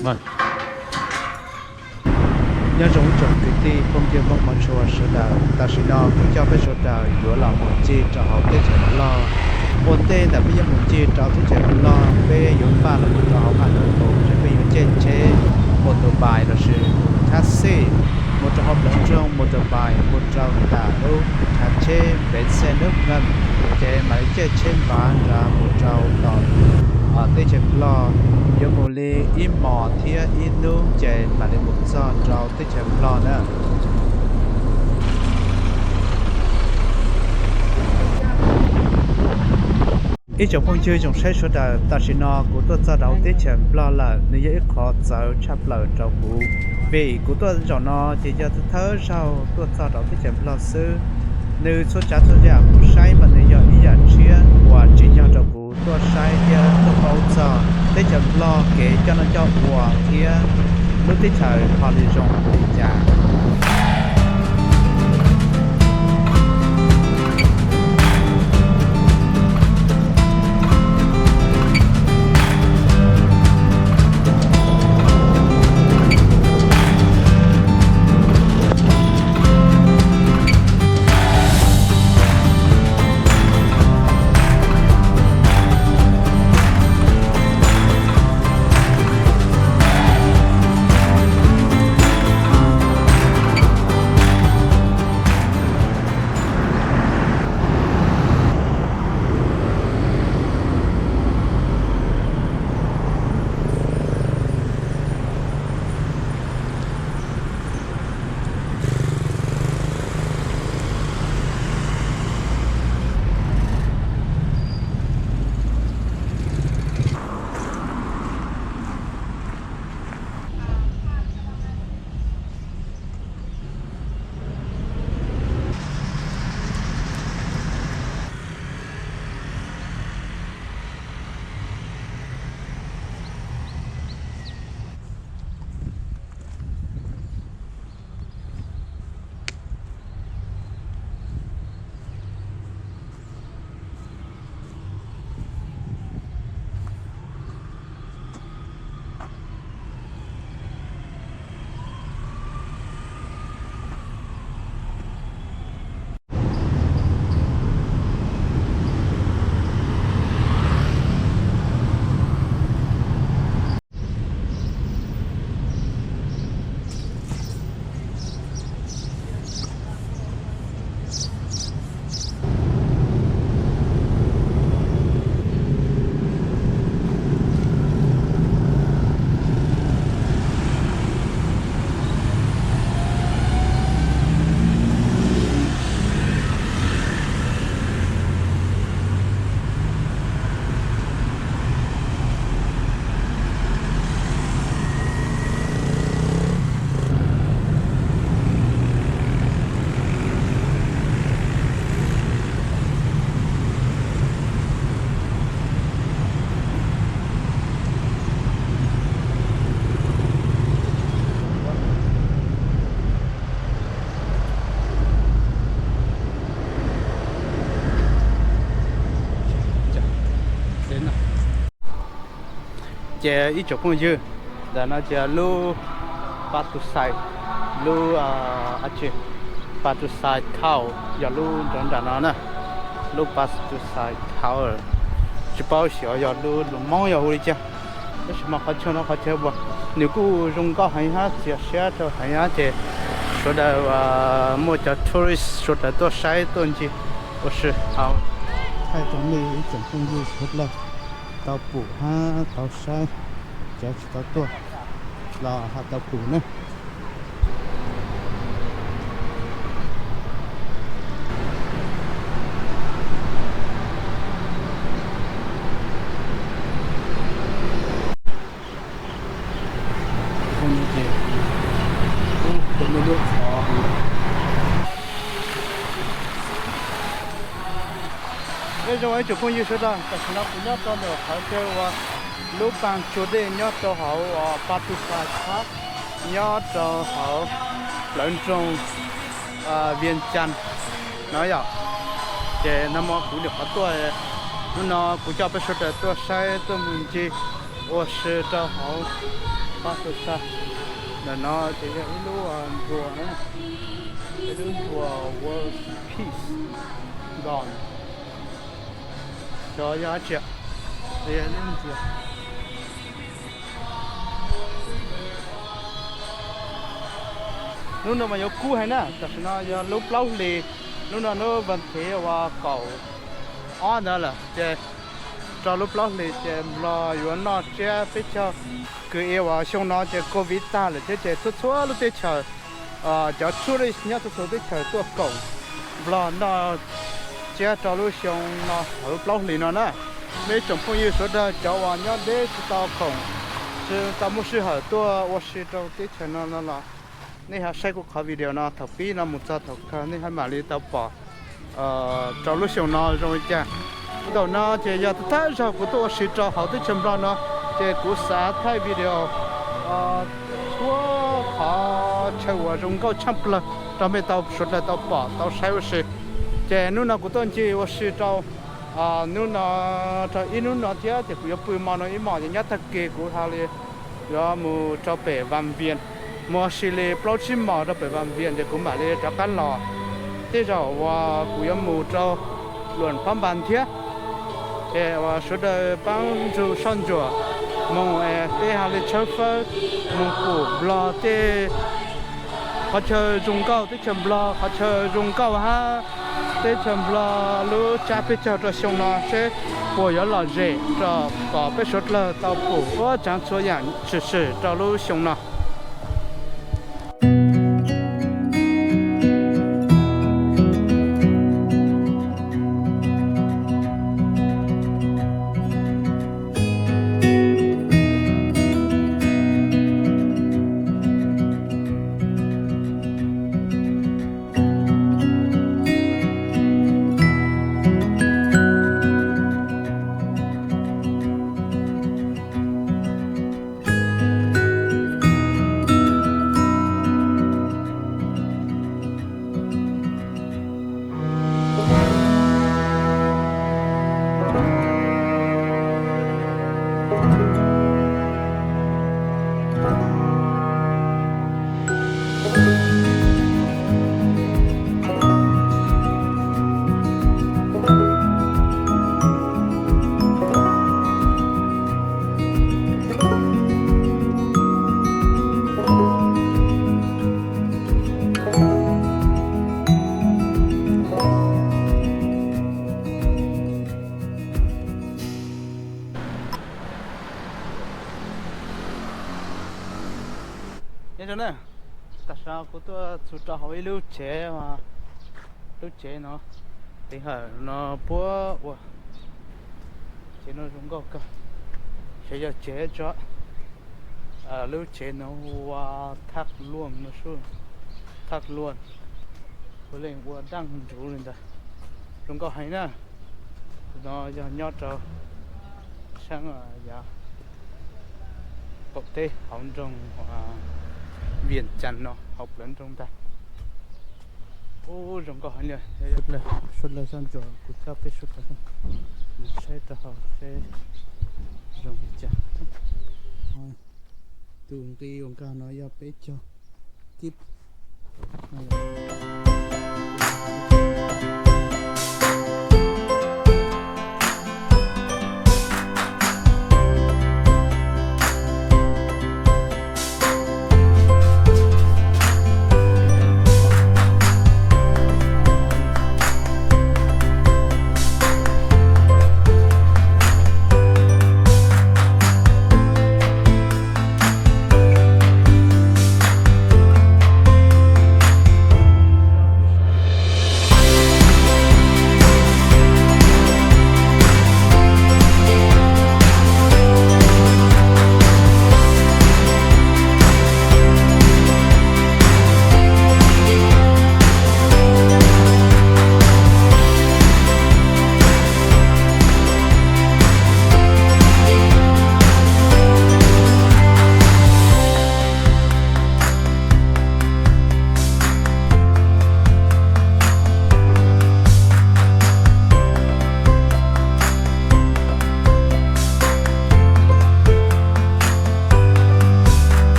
Nyob zoo ib tsoom kwv tij phooj ywg Hmoob hmov tshua sawv daws, tam sim no kuv coj peb sawv daws yuav los mus ncig rau hauv teb chaws Nplog. Ua ntej ntawm peb yuav mus ncig rau teb chaws Nplog, peb yuav npaj los mus rau hauv Has Nab Tus, ces peb yuav caij tsheb Motorbike lossis tus thab xij mus rau hauv plawv nroog Motorbike mus rau ntawm lub chav tsheb Bến xe nước ngầm, ces mam li caij tsheb npav nrad mus rau tom teb chaws Nplog. Yuav mus li ib hmos thiab ib hnub ces mam li mus txog rau teb chaws Nplog na. Ib tsoom phooj ywg tsoom saib sawv daws, tam sim no kuv tuaj txog rau teb chaws Nplog lawm, nws yog ib qho txawv tshaj plaws rau kuv, vim kuv tuaj zaum no ces yog thawj zaug tuaj txog rau teb chaws Nplog xwb. Nws txhua tsav txhua yam kuv saib mas nws yog ib yam tshiab uas tsim nyog rau kuv tuaj saib thiab tuaj paub txog teb chaws Nplog kev coj noj coj ua thiab lub teb chaws ho li zoo li cas. Ces ib tsoom phooj ywg, ntawm no ces lub Patusai, lub Patusai Tower yog lub nrov nram no na, lub Patusai Tower. Tsis paub xyov yog lub lus Hmoob yog hu li cas, tab sis mas qhov chaw no qhov chaw uas nws kuj zoo nkauj heev hab txias siab rau heev hab ces sawv daws muaj cov tourist sawv daws tuaj saib tuaj ncig ua si hauv. Thaij rau nej ib tsoom phooj ywg sawv daws tau pum hab tau saib, cov tsis tau tuaj los ho tau pum na. Nyob zoo ib tsoom phooj ywg sawv daws, tam sim no kuv nyob rau ntawm qhov chaw uas lub paag tsua dej nyob rau hauv Patusai Park, nyob rau hauv plawv nroog Vientiane no yom. Ces nag hmo kuv nyuam qhuav tuaj, hnub no kuv coj peb sawv daws tuaj saib tuaj mus ncig ua si rau hauv Pab tuaj saib. Ntawm no ces yog ib lub nruas na, ib lub nruas World Peace Guard. Xyov yog dab tsi, yog ib lub nruas. Hnub no mas yuav kub heev na, tam sim no yog lub plaub hlis, hnub no hnub vas thiv uas kaum ob ntawd lawm ces rau lub plaub hlis ces Nplog yuav noj tsiab peb caug. Kwv yees uas xyoo no ces Covid tag lawm thiab ces txhua txhua lub teb chaws, cov tourist nyob txhua txhua teb chaws tuaj koom Nplog noj tsiab rau lub xyoo no hauv lub plaub hlis no na. Nej tsoom phooj ywg sawv daws cov uas nyob deb tsis tau khoom, tsis tau muaj sij hawm tuaj ua si rau teb chaws no no los nej ho saib kuv qhov video no thaum pib no mus txog thaum kawg nej ho mam li tau pom rau lub xyoo no zoo li cas. Thaum no ces yog thawj zaug kuv tuaj ua si rau hauv teb chaws Nplog no, ces kuv xav thaij video txhua qhov chaw uas zoo nkauj tshaj plaws rau mej tau sawv daws tau pom tau saib ua si. Ces hnub no kuv tuaj ncig ua si rau, hnub no rau ib hnub no thiab ces kuv yuav pw hmo no ib hmos ces nyob tag kis kuv ho li yuav mus rau pem Vam Vias, mus ua si li plaub tsib hmos rau pem Vam Vias ces kuv mam li rov qab los. Tej zaum uas kuv yuav mus rau Luam Phab Npas thiab. Es uas sawv daws pab nrug soj ntsuam mus es peb ho li tshawb fawb mus pum Nplog tej qhov chaw zoo nkauj, teb chaws Nplog qhov chaw zoo nkauj hab teb chaws Nplog lub tsab peb caug rau xyoo no seb puas yuav lom zem rau kom peb suav dlawg tau pum ua tsav txhua yaam tshwm sim rau lub xyoo no. Nyob zoo na, tam sim no kuv tuaj txug rau hauv ib lub tsev, lub tsev no, teev hawm no puab ua tsev no zoo nkauj kawg, tsev yog tsev tso, lub tsev no ua thaj luaj no, thaj luaj, puav leej ua daj nruv li ntawd, zoo nkauj heev na. No yog nyob rau saab yav qaum teb hauv nroog Vias Cas no, hauv plawv nroog ntag. Ub, zoo nkauj heev li. Suav dlawg soj ntsuam, kuv coj peb suav dlawg mus saib rau hauv seb zoo li cas. Tus nqi uas nkag no yog peb caug kib.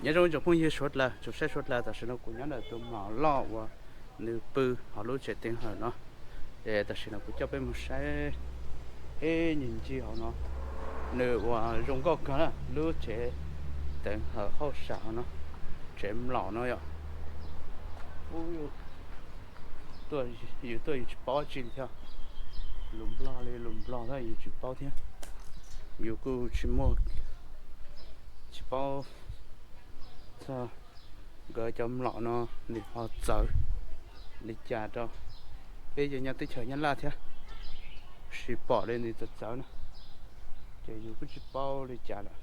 Nyob zoo tsoom phooj ywg suav dlawg, tsoom saib suav dlawg, tam sim no kuv nyob ntawm tus mlom loj uas nws pw hauv lub tsev teev hawm no. Es tam sim no kuv coj peb mus saib ib nyuag ncig hauv no. Nws uas zoo nkauj kawg na, lub tsev teev hawm hauj sam hauv no, tsev mlom no yom. Yus tuaj yus tsis paub tsi li thiab, lus Nplog li lus Nplog thiab yus tsis paub thiab. Yus kuj tsis muaj, tsis paub txog nkawd cov mlom no nws ho txawv li cas rau peb cov nyob teb chaws Nyab Laj thiab, sis pom li nws txawv txawv na, ces yus kuj tsis paub li cas lawm.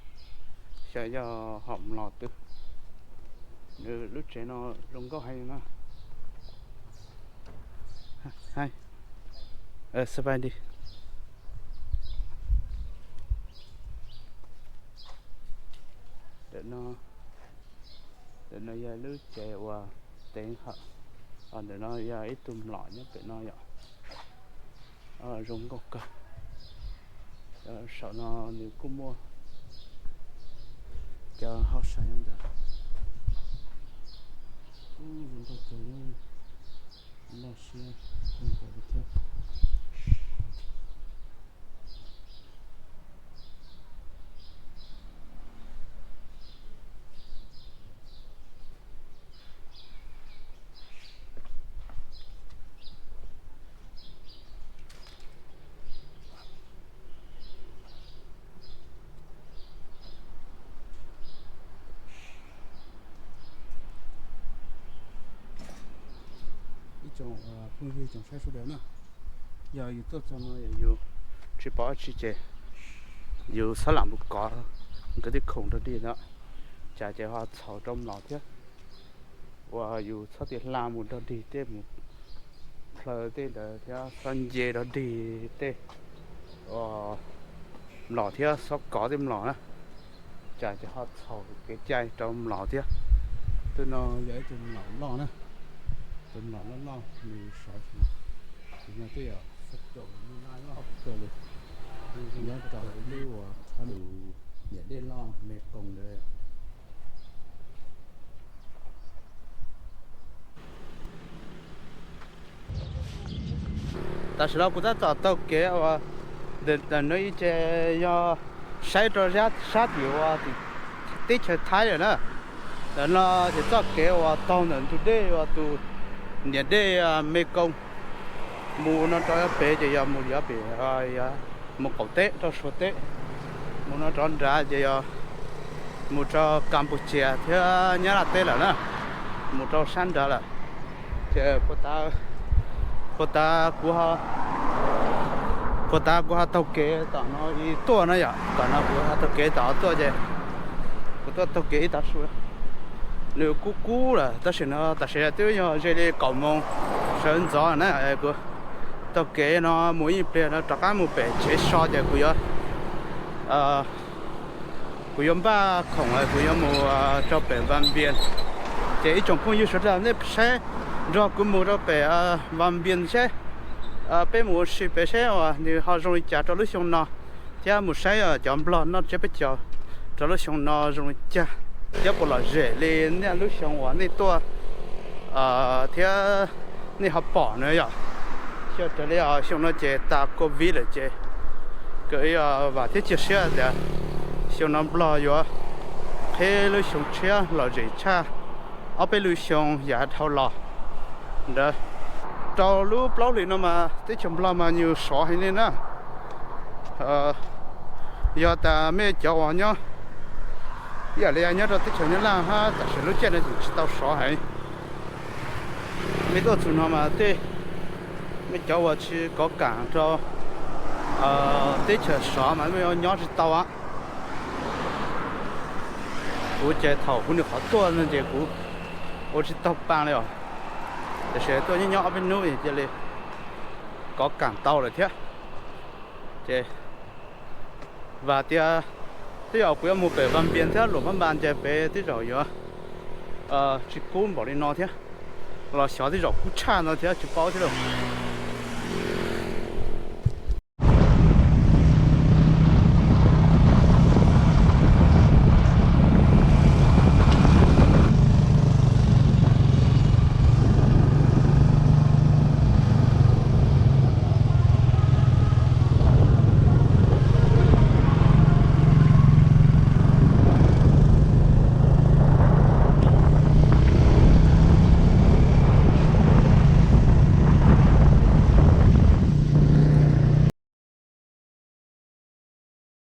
Xyov yog hom mlom twg, nws lub tsev no zoo nkauj heev na. Hais, sawv daws, ntawm no yog lub tsev uas teev hawm, ntawm no yog ib tug mlom nyob pem no yom. Zoo nkauj kawg. Saum no nws kuj muaj cov hauj sam nyob ntawd. Zoo nkauj kawg, loj siab kawg nkaus li thiab. Ib tsoom phooj ywg tsoom saib sawv daws na, yog yus tuaj txog no yog yus tsis paub dab tsi ces yus txhob lam mus kov nkawd tej khoom dog dig no, cas ces ho txhaum rau mlom thiab. Uas yus txhob tias hla mus dog dig tej, mus plhaw tej ntawd thiab txhob nce dog dig tej mlom thiab txhob kov tej mlom na, cas ces ho txhaum kev cai rau mlom thiab. Tus no yog ib tug mlom loj na, tus mlom loj loj nws sov, tus no twb yog xab kaum loj kawg li, nyob rau lub uas lub niam dej loj Mes Koos ntawd. Tam sim no kuv tab tom taug kev uas ntawm no ib ce yog saib rau sab tim uas teb chaws Thaib lawm na. Ntawm no ces txoj kev uas taug ntawm ntug dej uas tus niam dej Mes Koos mus no rau pem ces yog mus, yog pem, mus qaum teb rau Suav teb, mus no rov nrad ces yog mus rau Kampuchia thiab Nyab Laj teb lawm na, mus rau sab nrad lawm. Ces puag ta, puag ta kuv ho taug kev tom no tuaj na yom, tom no kuv ho taug kev tom no tuaj ces kuv tuaj taug kev ib tav su. Nws kub kub lawm tab sis no tam sim twb yog ze li kaum moos sawv ntxov na. Kuv taug kev no mus ib pliag no rov qab mus pem tsev so ces kuv yuav, kuv yuav npaj khoom kuv yuav mus rau pem Vam Vias. Ces ib tsoom phooj ywg sawv daws nej saib nrog kuv mus rau pem Vam Vias seb peb mus ua si pem seb uas nws ho zoo li cas rau lub xyoo no, thiab mus saib cov nplog noj tsiab peb caug rau lub xyoo no zoo li cas, thiab puas lom zem li niaj lub xyoo uas nej tuaj thiab nej ho pom na yom. Xyov raws li xyoo no ces tas covid lawm ces kuv vam thiab cia siab tias xyoo no nplog yuav qhib lub xyoo tshiab lom zem tshaj ob peb lub xyoo yav dhau los ntawd. Rau lub plaub hlis no mas teb chaws nplog mas nyuag sov heev li na. Yog tas mej cov uas nyob, ib yam li nyob rau teb chaws Nyab Laj hab tam sim lub caij no tseem tsis tau sov heev, mej tuaj txug no mas tej, mej cov uas tsis kov kam rau teb chaws sov mas mej nyob tsis tau. Kuv ces thaum kuv nyuam qhuav tuaj no ces kuv ua tsis taug paa li os, tiam sis tuaj nyob nyob ob peb hnub cia li kov kam tau lawm thiab. Ces vam tias tej zaum kuv yuav mus pem Vam Vias thiab Luam Phab Npas ces pem tej zaum yuav tsis kub npaum li no thiab, los xyov tej zaum kub tshaj no thiab tsis paub thiab lauj.